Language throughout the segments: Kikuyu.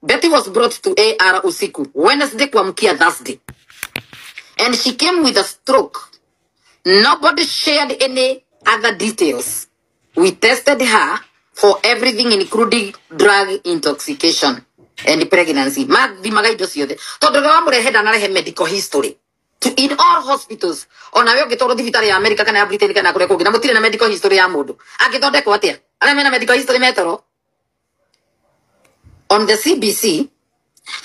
Betty was brought to AR usiku Wednesday kuamkia Thursday, and she came with a stroke. Nobody shared any other details. We tested her for everything, including drug intoxication and pregnancy. Mathimaga indo ciothe tondu rĩrĩa wamũrehe ndanarehe medical history to in all hospitals. Ona we ũngĩtwarwo thibitarĩ ya America kana ya Britain kana kũrĩa kũngĩ na mũtirĩ na medical history ya mũndũ, angĩthondekwo atĩa? Arĩa mena medical history metoro. On the CBC,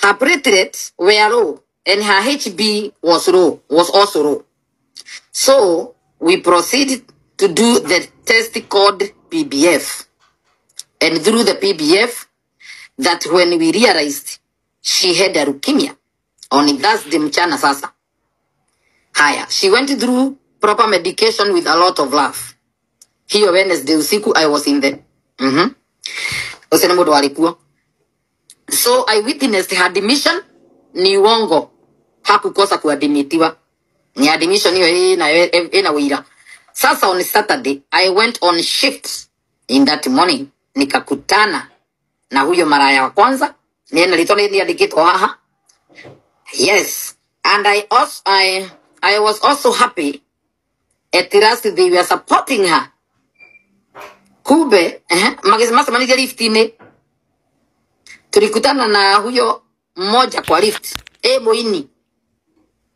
her platelets were low and her HB was low, was also low. So we proceeded to do the test called PBF. And through the PBF, that when we realized she had a leukemia on Thursday mchana sasa. Haya, she went through proper medication with a lot of love. Hiyo Wednesday usiku I was in the Ũcio nĩ mũndũ warĩ kuo. So I witnessed her admission. Ni uongo. Hakukosa kuadmitiwa. Ni admission hiyo ina wira. Sasa on Saturday I went on shift in that morning, nikakutana na huyo maraya wa kwanza. Ni na rĩtwa nĩ haha. Yes, and I was also happy at last they were supporting her. Kumbe magĩcemania lift-inĩ, tulikutana na huyo mmoja kwa lift, mũini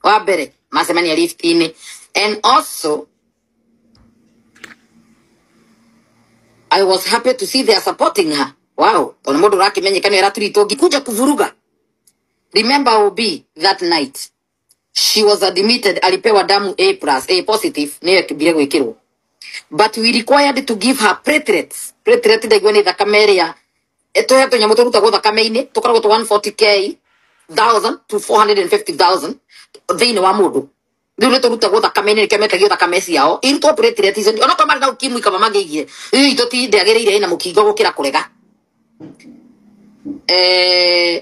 wa mbere macemania lift-inĩ. And also I was happy to see they are supporting her. Wow, tondũ mũndũ ũrakĩmenyeka nĩ araturitwo ngikuja kuvuruga. Remember OB that night she was admitted, alipewa damu A plus, A positive, nĩyo ĩkĩmbire gwĩkĩrwo. But we required to give her platelets. Platelet ndaigua nĩ thakame ĩrĩa tũhe tũnyamũ tũrutagwo thakame-inĩ tũkoragwo tũ 140K thousand to 450,000 thĩinĩ wa mũndũ. Rĩu nĩ tũrutagwo thakame-inĩ, nĩkĩo metagio thakame ciao irutwo platelets icio. Onokorwo marĩ na ukimwi kaba mangĩigire rĩu itũ ti ndĩagĩrĩire ĩna mũkingo gũkĩra kũrega.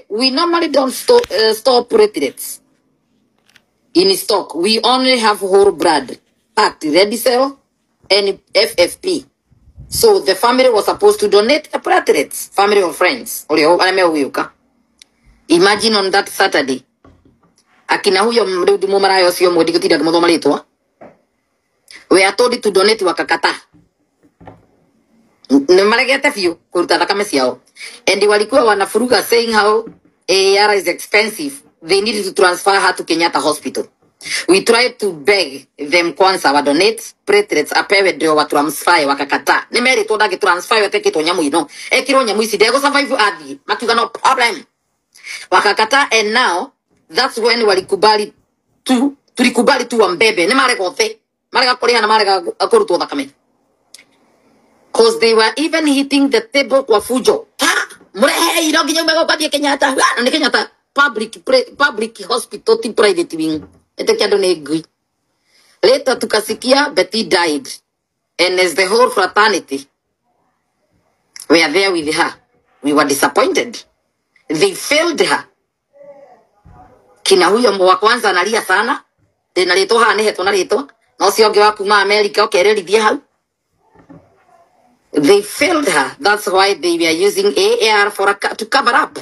We normally don't store platelets in stock. We only have whole blood, packed red cell and FFP. So the family was supposed to donate the platelets, family or friends. Ũrĩa arĩa megũgĩũka. Imagine on that Saturday, akina huyo rĩu ndimũ maraya ũcio ũmwe ndigũtinda ngĩmũthoma rĩtwa. We are told to donate, wakakataa. Nĩ maregete biũ kũruta thakame ciao. And walikuwa wanafuruga saying how AR is expensive. They needed to transfer her to Kenyatta Hospital. We tried to beg them kwanza wa donate platelets apewe ndio wa transfer, wakakataa. Nĩ meritwo ndangĩ transfer atekĩtwo nyamũ ino. Ekirwo nyamũ ici ndegũ survive athiĩ. Makiuga no problem. Wakakataa, and now that's when walikubali tu, tulikubali tu wambebe. Nĩ marega othe. Marega kũrĩha na marega kũrutwo thakame. Cause they were even hitting the table kwa fujo. Ha! Murehe iro nginya ume gũkathiĩ Kenyatta. Ha! Na nĩ Kenyatta public hospital ti private wing. Ĩtĩkia andũ nĩ ngui. Later tukasikia Betty died, and as the whole fraternity were there with her, we were disappointed. They failed her. Kina huyo wa kwanza analia sana. Ndĩna rĩtwa haha nĩhetwo na rĩtwa. Na ũcio ũngĩ wa kuma America ũkererithia hau. They failed her. That's why they were using AR for to cover up.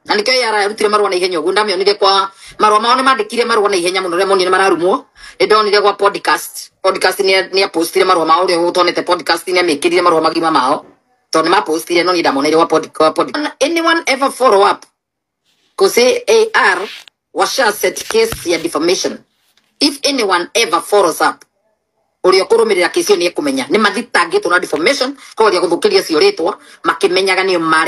Na nikio AR yarutire marũa na ihenya ũguo. Ndamĩonire kwa marũa mao, nĩ mandĩkire marũa na ihenya mũno rĩrĩa monire mararumwo. Nĩ ndonire gwa podcast. Podcast nĩ apostire marũa mao, ũrĩa ũtonete podcast nĩ amĩkĩrire marũa magima mao. Tondũ nĩ mapostire, no niĩ ndamonire gwa podcast. Anyone ever follow up? Cause AR washa set case ya defamation. If anyone ever follows up, ũrĩa ũkũrũmĩrĩra kesi ĩyo nĩ ekũmenya nĩ mathitangĩtwo na defamation, koguo gũthũkĩria cio rĩtwa makĩmenyaga nĩo marĩ.